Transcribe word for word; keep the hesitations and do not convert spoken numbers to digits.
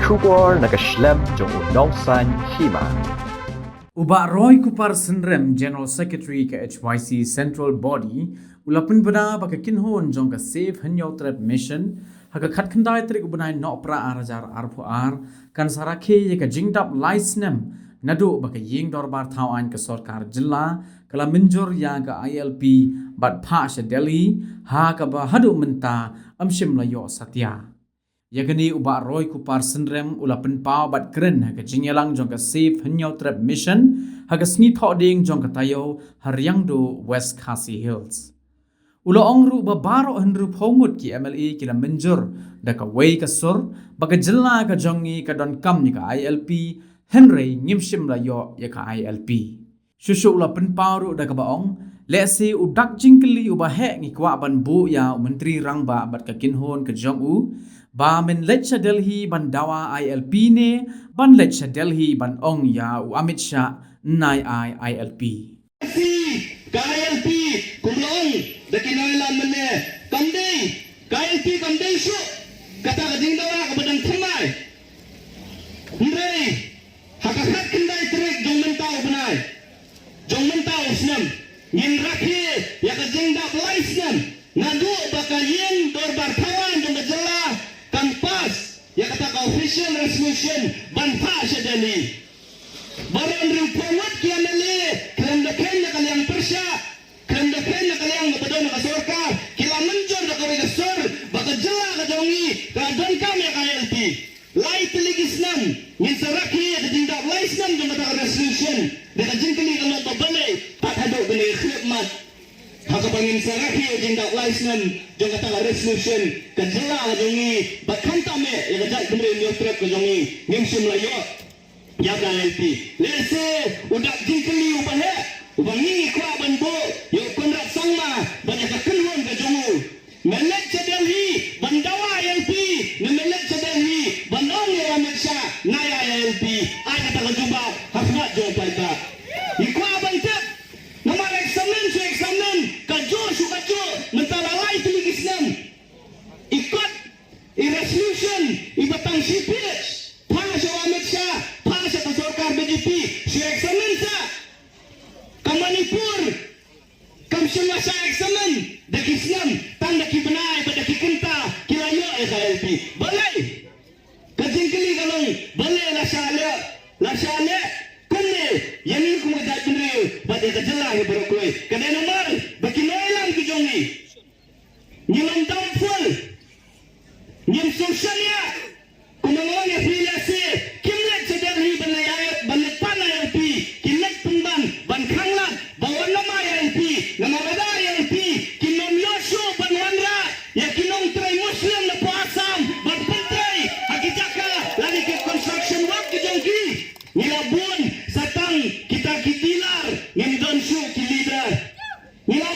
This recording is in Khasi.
Khubor na ka shlem jong u nongsaiñ hima. U Bah Roy Kupar Synrem, General Secretary ka H Y C Central Body, u la pynbna ba ka kynhun jong ka Save Hynñiewtrep Mission ha ka khatkhyndai tarik u bnai Nohprah ar hajar arphew ar kan sa rakhe ïa ka jingdap lai snem naduh ba ka ïing dorbar thaw aiñ ka sorkar jylla ka la mynjur ïa ka I L P bad phah sha Delhi, ha kaba haduh mynta ym shym la ïoh satia. Ïa kane u Bah Roy Kupar Synrem u la pynpaw bad kren ha ka jingïalang jong ka Save Hynñiewtrep Mission ha ka sngi Thohdieng jong ka taïew ha Riangdo, West Khasi Hills. U la ong ruh ba baroh hynriewphew ngut ki M L A ki la mynjur da kawei ka sur ba ka jylla ka jong ngi ka donkam ïa ka I L P, hynrei ngim shym la ïoh ïa ka I L P. Shuh shuh u la pynpaw ruh da kaba ong, lehse u dak jingkylli uba heh ngi kwah ban buh ïa u Myntri Rangbah bad ka kynhun ka jong u ba men leit sha Delhi ban dawa I L P ne ban leit sha Delhi ban ong ïa u Amit Shah nai ai I L P. Si, ka I L P, kum la ong da ki nongïalam mynne, kam dei, ka I L P kam dei shuh kata ka jingdawa kaba dang thymmai. Hynrei ha ka khatkhyndai tarik jong mynta u bnai, jong mynta u snem, ngin rakhe ïa ka jingdap lai snem naduh ba ka ïing dorbar thaw aiñ jong ka jylla kan pass ïa kata ka official resolution ban phah sha Delhi. Baroh hynriewphew ngut ki M L A, khlem da kheiñ na ka liang pyrshah, khlem da kheiñ na ka liang kaba don ha ka sorkar, ki la mynjur da kawei ka sur ba ka jylla ka jong ngi ka la donkam ïa ka I L P. Lai tylli ki snem ngin sa rakhe ïa ka jingdap lai snem jong kata ka resolution. Da ka jingkylli ka long ba balei pat haduh kane ka khyllipmat ha kaba ngin sa rakhe ïa ka jingdap lai snem jong kata ka resolution, ka jylla ka jong ngi bad khamtam eh ïa ka jaitbynriew Hynñiewtrep ka jong ngi ngim shym la ïoh ïa ka I L P. Lehse u dak jingkylli uba heh uba ngi kwah ban buh ïa u Conrad Sangma bad ïa ka kynhun ka jong u. Men leit sha Delhi ban dawa I L P ne men leit sha Delhi ban ong ïa u Amit Shah nai ai I L P? Ai kata ka jubab ha khmat jong u paidbah. Ngi kwah ban tip. Namar examine shu examine, kajuh shu kajuh, mynta la lai tylli ki snem. I kot, i resolution iba tang shi page, phah sha u Amit Shah, phah sha ka sorkar B J P, shu examine sa. Ka Manipur kam shym la shah examine da ki snem, tang da ki bnai bad da ki kynta ki la ïoh ïa ka I L P. Balei? Ka jingkylli ka long, balei la shah leh, la shah leh kumne ïa ngi kum ka jaitbynriew bad ïa ka jylla hi baroh kawei? Ka dei namar ba ki nongïalam ki jong ngi, ngi long doubtful, ngim sngewsynei. Kumba nga ong ïa phi, lehse kim leit sha Delhi ban leit, ban leit pan I L P, ki leit pynban ban khanglad ba wan nym ai I L P. Namar lada ai I L P, kin nym ïoh shuh ban wanrah ïa ki nongtrei Muslim na poh Assam ban pyntrei ha ki jaka lane ki construction work ki jong ki. Ngi la bun sa tang kita ki dealer, ngim don shuh ki leader. Ngi la